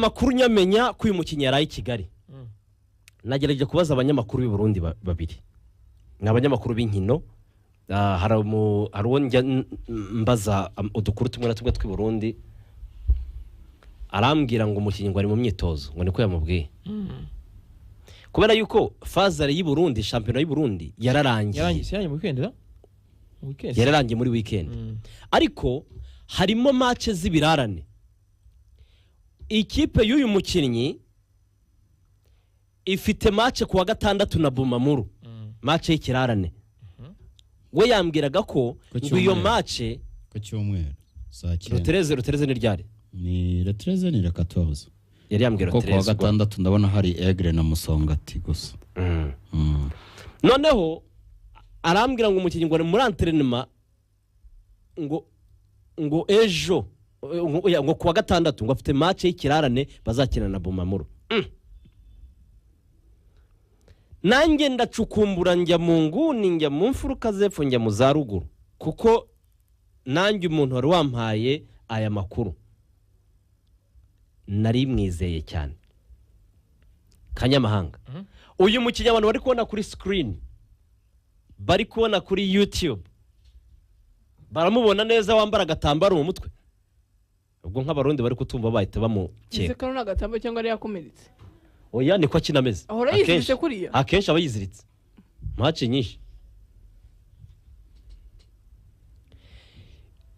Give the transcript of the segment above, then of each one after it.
Makuru nyamenya ko uyu mukinnyi yaraye i Kigali, nagerageje kubaza abanyamakuru b'i Burundi babiri, ni abanyamakuru b'inkino. Hari uwo njya mbaza udukuru tumwe na tumwe tw'i Burundi, arambwira ngo umukinnyi ngo ari mu myitozo, ngo niko yamubwiye. Kubera yuko fazare y'i Burundi, shampiyona y'i Burundi yararangiye yararangiye muri weekend, ariko harimo match z'ibirarane. Ikipe y'uyu mukinnyi ifite match ku wa gatandatu na Bumamuru, match y'ikirarane. We yambwiraga ko ngo iyo match ku cyumweru saa 9. Le treize ni ryari? Ni le 13, ni le 14. Yari yambwira Kuko kuwa gatandatu ndabona hari Aigle na Musongati gusa. Noneho arambwira ngo umukinnyi ngo ari muri entraînement, ngo ejo, ngo kuwa gatandatu ngo afite match y'ikirarane bazakina na Bumamuru. Nanjye ndacukumbura, njya mu nguni, njya mu mfuruka z'epfo, njya mu za ruguru, kuko nanjye umuntu wari wampaye aya makuru nari mwizeye cyane. Kanyamahanga, uyu mukinnyi abantu bari kubona kuri screen, bari kubona kuri YouTube, baramubona neza, wambara agatambaro mu mutwe. Ubwo nk'Abarundi bari kutumva bahita Ese bamukeka. Kano ni agatambaro cyangwa yari yakomeretse? Oya, niko akina ameze. Ahora yiziritse kuriya? Akenshi aba yiziritse match nyinshi.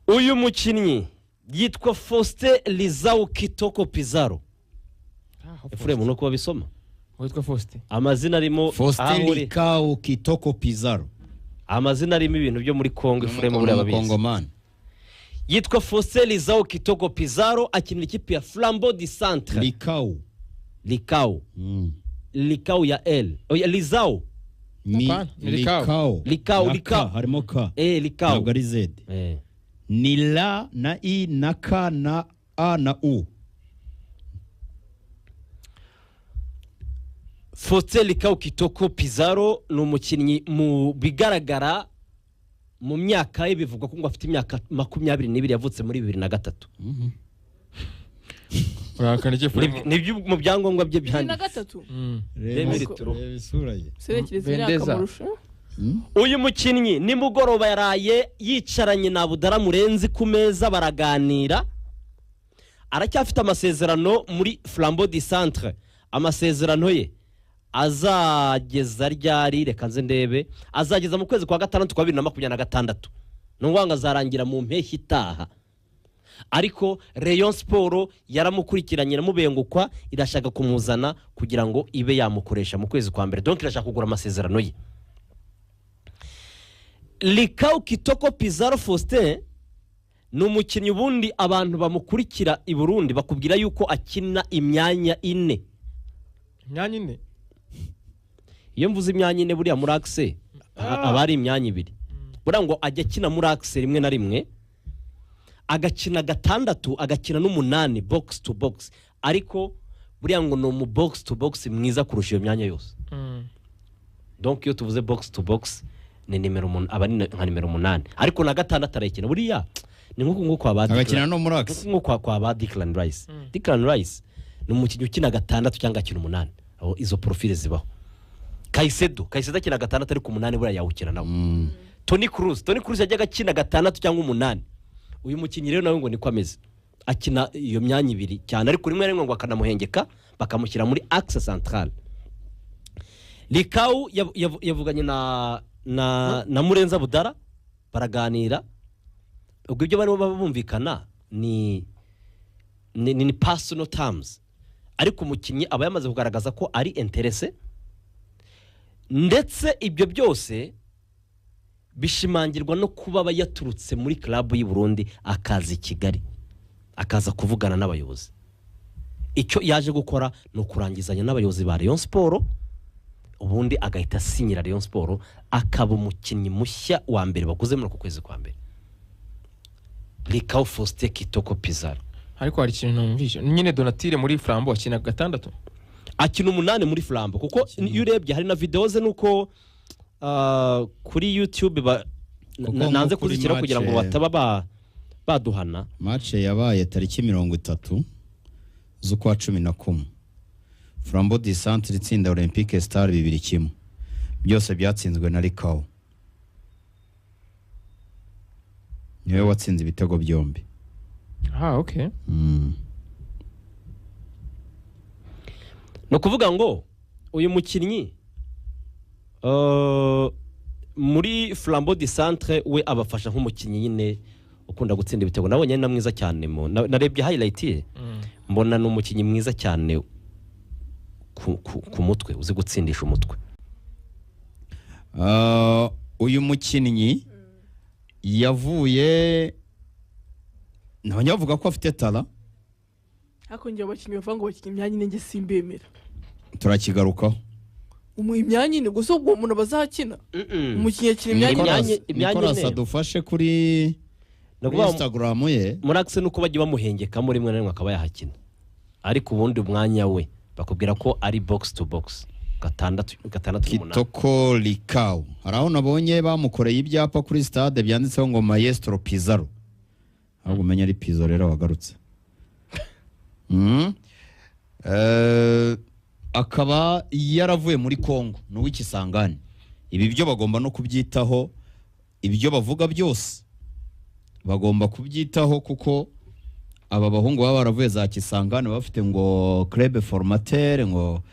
Uyu mukinnyi yitwa Faustin Lizau Kitoko Pizarro. Efuremu, nuko babisoma. Witwa Faustin? Amazina arimo Faustin aho uri. Likau Kitoko Pizarro. Amazina arimo ibintu byo muri Congo, Efuremu, buriya babizi. Umukongomani. Yitwa Faustin Lizau Kitoko Pizarro, akinira ikipe ya Flambeau du Centre. Likau. Likau. Likau ya L, oya, Lizau. Ni Hapana, ni Likau. Likau. Likau, Na Likau. K, harimo K. Likau. Ntabwo ari Z. Ni la na I na K na A na U. Faustin Likau Kitoko Pizarro ni umukinnyi mu bigaragara mu myaka ye bivugwa ko ngo afite imyaka 22, yavutse muri 2003. Urahakana iki, Efuremu? Nibyo mu byangombwa bye Bibiri na byanditse. gatatu. Reba isura ye. Serekereza imyaka Vendeza. murusha. Uyu mukinnyi nimugoroba yaraye yicaranye na Budara Murenzi ku meza baraganira. Aracyafite amasezerano muri Flambeau du Centre. Amasezerano ye azageza ryari? Reka nze ndebe. Azageza mu kwezi kwa gatandatu kwa 2026, ni ukuvuga ngo azarangira mu mpeshyi itaha. Ariko Rayon Sport yaramukurikiranye, iramubengukwa, irashaka kumuzana kugira ngo ibe yamukoresha mu kwezi kwa mbere. Donc irashaka kugura amasezerano ye. Likau Kitoko Pizarro Faustin ni umukinnyi ubundi abantu bamukurikira i Burundi bakubwira yuko akina imyanya ine. Imyanya ine? Iyo mvuze imyanya ine, buriya muri axe aba ari imyanya ibiri. Buriya ngo ajya akina muri axe rimwe na rimwe, agakina gatandatu, agakina n'umunani, box to box. Ariko buriya ngo ni umu box to box mwiza kurusha iyo myanya yose. Donc iyo tuvuze box to box ni nimero aba ari nka nimero 8, ariko na gatandatu arayikina. Buriya ni nk'uku nguku kwa ba Agakina no muri axe. Nk'uku kwa ba Declan Rice. Declan Rice ni umukinnyi ukina gatandatu cyangwa akina umunani, aho izo profile zibaho. Caicedo akina gatandatu, ariko umunani buriya yawukina nawe. Toni Kroos yajyaga akina gatandatu cyangwa umunani. Uyu mukinnyi rero nawe ngo niko ameze, akina iyo myanya ibiri cyane, ariko rimwe na rimwe ngo akanamuhengeka bakamushyira muri axe central. Likau yavuganye na Murenza Budara baraganira. Ubwo ibyo barimo baba bumvikana ni personal terms, ariko umukinnyi aba yamaze kugaragaza ko ari intéressé, ndetse ibyo byose bishimangirwa no kuba aba yaturutse muri club y'i Burundi akaza i Kigali, akaza kuvugana n'abayobozi. Icyo yaje gukora ni ukurangizanya n'abayobozi ba Rayon Sport, ubundi agahita asinyira Rayon Sport, akaba umukinnyi mushya wa mbere baguze muri uku kwezi kwa mbere, Likau Faustin Kitoko Pizarro. Ariko hari ikintu numvise nyine, Donatire muri Flambeau akina gatandatu. Akina umunani muri Flambeau, kuko iyo urebye hari na video ze, nuko kuri YouTube Kuko nanze nko kuri kuzishyiraho kugira ngo bataba baduhana. Match yabaye tariki 30. z'ukwa 11, Flambeau du Centre itsinda Olympique Star 2-1, byose byatsinzwe na Rikawo, niwe watsinze ibitego byombi. Ah, okay. Ni ukuvuga ngo uyu mukinnyi muri Flambeau du Centre we abafasha nk'umukinnyi nyine ukunda gutsinda ibitego. Nabonye ari na mwiza cyane, narebye highlight ye, mbona ni umukinnyi mwiza cyane ku mutwe, uzi gutsindisha umutwe. Uyu mukinnyi yavuye, nabonye bavuga ko afite talent. Ariko njye abakinnyi bavuga ngo bakina imyanya ine, njye simbemera. Turakigarukaho. Imyanya ine gusa, ubwo umuntu bazakina, umukinnyi akina imyanya ine. Imyanya Nicolas ine. adufashe kuri Ni kuri ukuvuga Instagram ye. Muri akise nuko bajya bamuhengekamo rimwe na rimwe akaba yahakina, ariko ubundi umwanya we bakubwira ko ari box to box, gatandatu gatandatu n'umunani. Kitoko Likau, hari aho nabonye bamukoreye ibyapa kuri stade byanditseho ngo Maestro Pizarro, ahubwo umenya ari Pizzo rero wagarutse. Akaba yaravuye muri Congo, ni uw'Ikisangani. Ibi byo bagomba no kubyitaho, ibyo bavuga byose bagomba kubyitaho, kuko aba bahungu baba baravuye za Kisangani bafite ngo club formateur ngo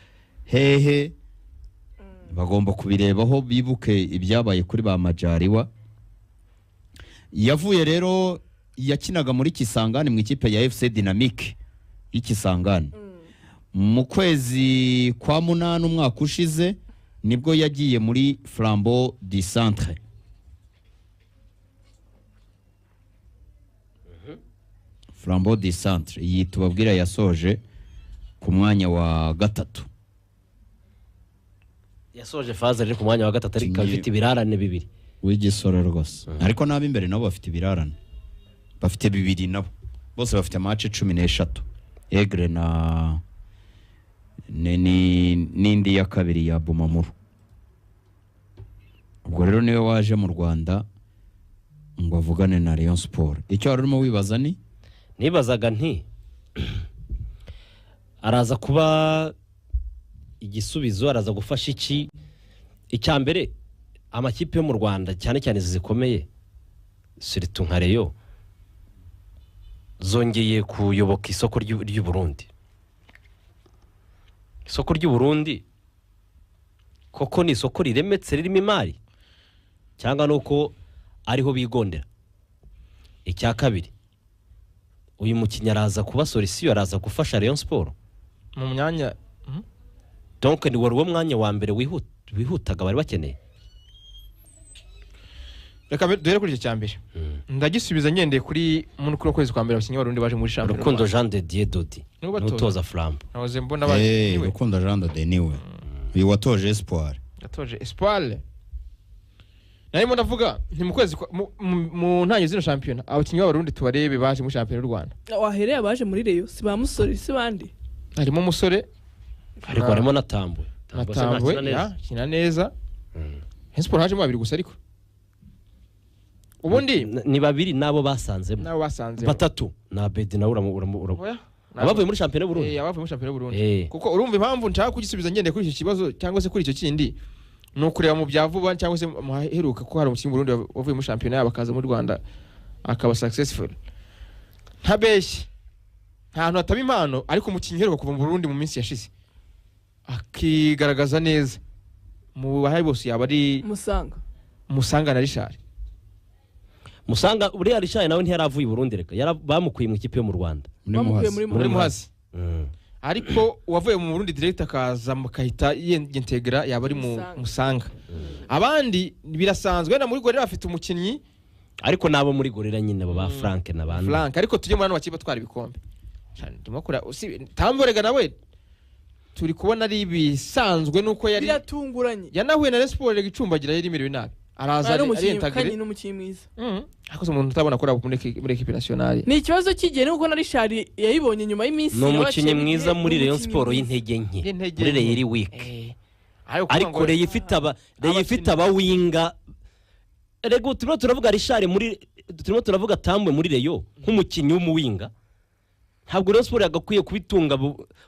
hehe, bagomba kubirebaho, bibuke ibyabaye kuri ba Majariwa. Yavuye rero, yakinaga muri Kisangani mu ikipe ya FC Dynamique y'Ikisangani. Mu kwezi kwa munani umwaka ushize nibwo yagiye muri Flambeau du Centre. Flambeau du Centre iyi tubabwira yasoje ku mwanya wa gatatu. Yasoje phase riri ku mwanya wa gatatu, ariko ikaba ifite ibirarane bibiri. W'igisoro rwose, ariko n'ab'imbere nabo bafite ibirarane, bafite bibiri nabo, bose bafite match 13, Aigle na n'indi ya kabiri ya Bumamuru. Ubwo rero niwe waje mu Rwanda ngo avugane na Rayon Sport. Icyo wari urimo wibaza ni? Nibazaga nti araza kuba igisubizo, araza gufasha iki? Icya mbere, amakipe yo mu Rwanda, cyane cyane izi zikomeye, surtout nka Rayon, zongeye kuyoboka isoko ry'u Burundi. Isoko ry'u Burundi koko ni isoko riremetse ririmo imari, cyangwa nuko ariho bigondera? Icya kabiri, uyu mukinnyi araza kuba solution, araza gufasha Rayon Sport mu myanya. Donc ni wari uwo mwanya wa mbere wihutaga bari bakeneye. Reka duhere kuri icyo cya mbere, ndagisubiza ngendeye kuri muri kuno kwezi kwa mbere abakinnyi b'Abarundi baje muri shampiyona. Rukundo Jean de Dieu Dodi Niwe ubatoza. n'utoza Flambeau. Nahoze mbona baje niwe. Rukundo Jean de Dieu niwe uyu watoje Espoir. Yatoje Espoir. Narimo ndavuga nti mu kwezi mu ntangiriro zino shampiyona abakinnyi b'Abarundi tubarebe baje muri shampiyona y'u Rwanda. Wahereye abaje muri Rayon, si ba Musore, si bandi? Harimo umusore. Ariko harimo na Tambwe. Tambwe se Natambwe ntakina neza? Akina neza. Espoir hajemo babiri gusa, ariko ubundi Ni babiri nabo basanzemo. Nabo basanze. Batatu na Abedi nawe Oya, abavuye muri shampiyona y'u Burundi. Abavuye muri shampiyona y'u Burundi. Kuko urumva impamvu nshaka kugisubiza ngendeye kuri icyo kibazo cyangwa se kuri icyo kindi, ni ukureba mu bya vuba cyangwa se mu haheruka ko hari umukinnyi w'u Burundi wavuye muri shampiyona yabo akaza mu Rwanda akaba successful. Ntabeshye, nta hantu hataba impano, ariko umukinnyi uheruka kuva mu Burundi mu minsi yashize akigaragaza neza mu bahari bose yaba ari Musanga. Musanga na Richard. Musanga uriya Richard nawe ntiyaravuye i Burundi, reka bamukuye mu ikipe yo mu Rwanda. Muri Bamukuye Muhazi. muri Muri Muhazi. Ariko uwavuye mu Burundi direct akaza mukahita yintegra yaba ari mu Musanga. Musanga. Abandi birasanzwe, wenda muri Gorilla bafite umukinnyi. Ariko nabo muri Gorilla nyine abo ba Frank n'abandi. Frank, ariko tujye muri hano bakipe batwara ibikombe. Cyane, ndimo Tamborega nawe turi kubona ari ibisanzwe nuko yari Biratunguranye. yanahuye na Rayon Sports rega icumbagira, yari imerewe nabi, araza Ari umukinnyi ariyentagire. kandi ni umukinnyi mwiza. Ariko se umuntu utabona ko ari muri equipe nationale? Ni ikibazo cy'igihe, nuko na Richard yayibonye nyuma y'iminsi. Ni nawe umukinnyi aciye mwiza intege, muri ni Rayon umukinnyi Sport mwiza. y'intege nke. Y'intege Muri nke. Rayon iri weak. Ariko Ariko Rayon ifite abawinga. Rego turimo turavuga Richard muri, turimo turavuga Tambwe muri Rayon nk'umukinnyi w'umuwinga. Ntabwo Rayon Sport yagakwiye kubitunga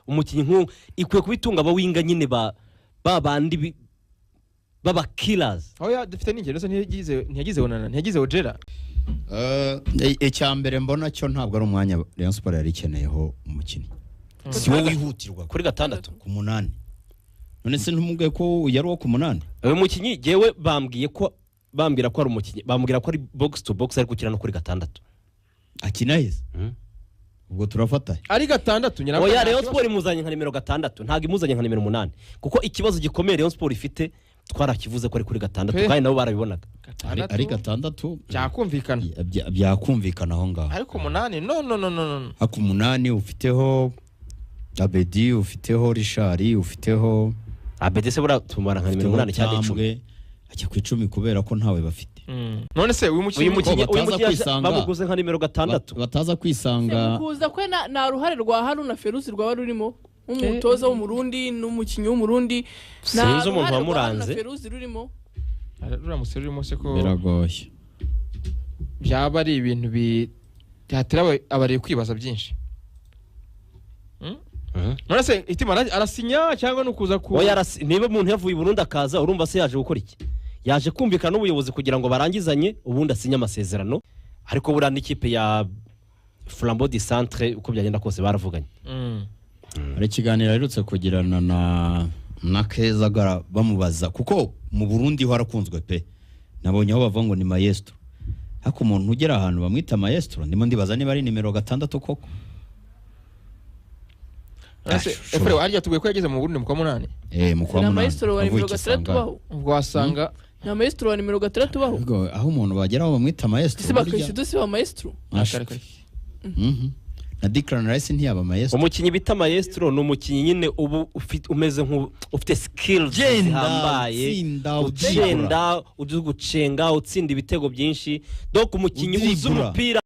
umukinnyi nk'uwo, ikwiye kubitunga abawinga nyine ba ba bandi baba killers. Aho ya dufite n'ingero se, ntiyagize Onana, ntiyagize Ojera. Icya mbere mbona cyo, ntabwo ari umwanya Rayon Sport yari ikeneyeho umukinnyi, si wo wihutirwa. Kuri gatandatu? Ku munani. None se ntumubwiye ko yari uwo ku munani? Uyu mukinnyi jyewe bambwiye ko, bambwira ko ari umukinnyi, bambwira ko ari box to box, ariko ukina no kuri gatandatu. Akina heza. Ubwo turafata Ari gatandatu nyina. Oya, Rayon Sport imuzanye nka nimero 6, ntabwo imuzanye nka nimero 8, kuko ikibazo gikomeye Rayon Sport ifite twarakivuze ko ari kuri gatandatu. Pe. Kandi nabo barabibonaga. Ari gatandatu. Byakumvikana. Byakumvikana aho ngaho. Ariko umunani, no, no, no, no, no. Ariko umunani ufiteho Abedi, ufiteho Richard, ufiteho Abedi se buriya tumara nka nimero ufiteho 8 cyangwa 10. Tambwe ajya ku 10 kubera ko ntawe bafite. None se uyu mukinnyi Uyu mukinnyi, Ko uyu bataza mukinnyi kwisanga. bamuguze nka nimero 6. Bataza kwisanga. Kuza kwe nta ruhare rwa Haruna Feruzi rwaba rurimo, nk'umutoza w'Umurundi n'umukinnyi w'Umurundi, nta Sinzi umuntu ruhare rwa Haruna wamuranze. Feruzi rurimo. Ruramutse rurimo se ko Biragoye. byaba ari ibintu byatera abareba kwibaza byinshi. None se itima arasinya cyangwa ni ukuza ku Oya, niba umuntu yavuye i Burundi akaza, urumva se yaje gukora iki? Yaje kumvikana n'ubuyobozi kugira ngo barangizanye, ubundi asinye amasezerano. Ariko buriya n'ikipe ya Flambeau du Centre, uko byagenda kose baravuganye. Hari ikiganiro aherutse kugirana na Keza Gara, bamubaza, kuko mu Burundi ho harakunzwe pe. Nabonye aho bavuga ngo ni maestro, ariko umuntu ugera ahantu bamwita maestro, ndimo ndibaza niba ari nimero 6 koko. None se Ah, Efure arya tubwiye ko yageze mu Burundi mu kwa munani. Mu kwa Nta munani. maestro wa Avuye nimero 6 Kisangani. ubaho. Ubwo wasanga Nta maestro wa nimero 6 ubaho. Ubwo aho umuntu bageraho bamwita maestro, Ese burya- bakayisido si ba maestro? Ash- Kare, kare. Na Declan Rice ntiyaba maestro. Umukinnyi bita maestro ni umukinnyi nyine ubu umeze nk'u ufite skills Genda, zihambaye, utsinda, ubyibura. ugenda uzi gucenga, utsinda ibitego byinshi, donc umukinnyi uzi Udiribura. umupira.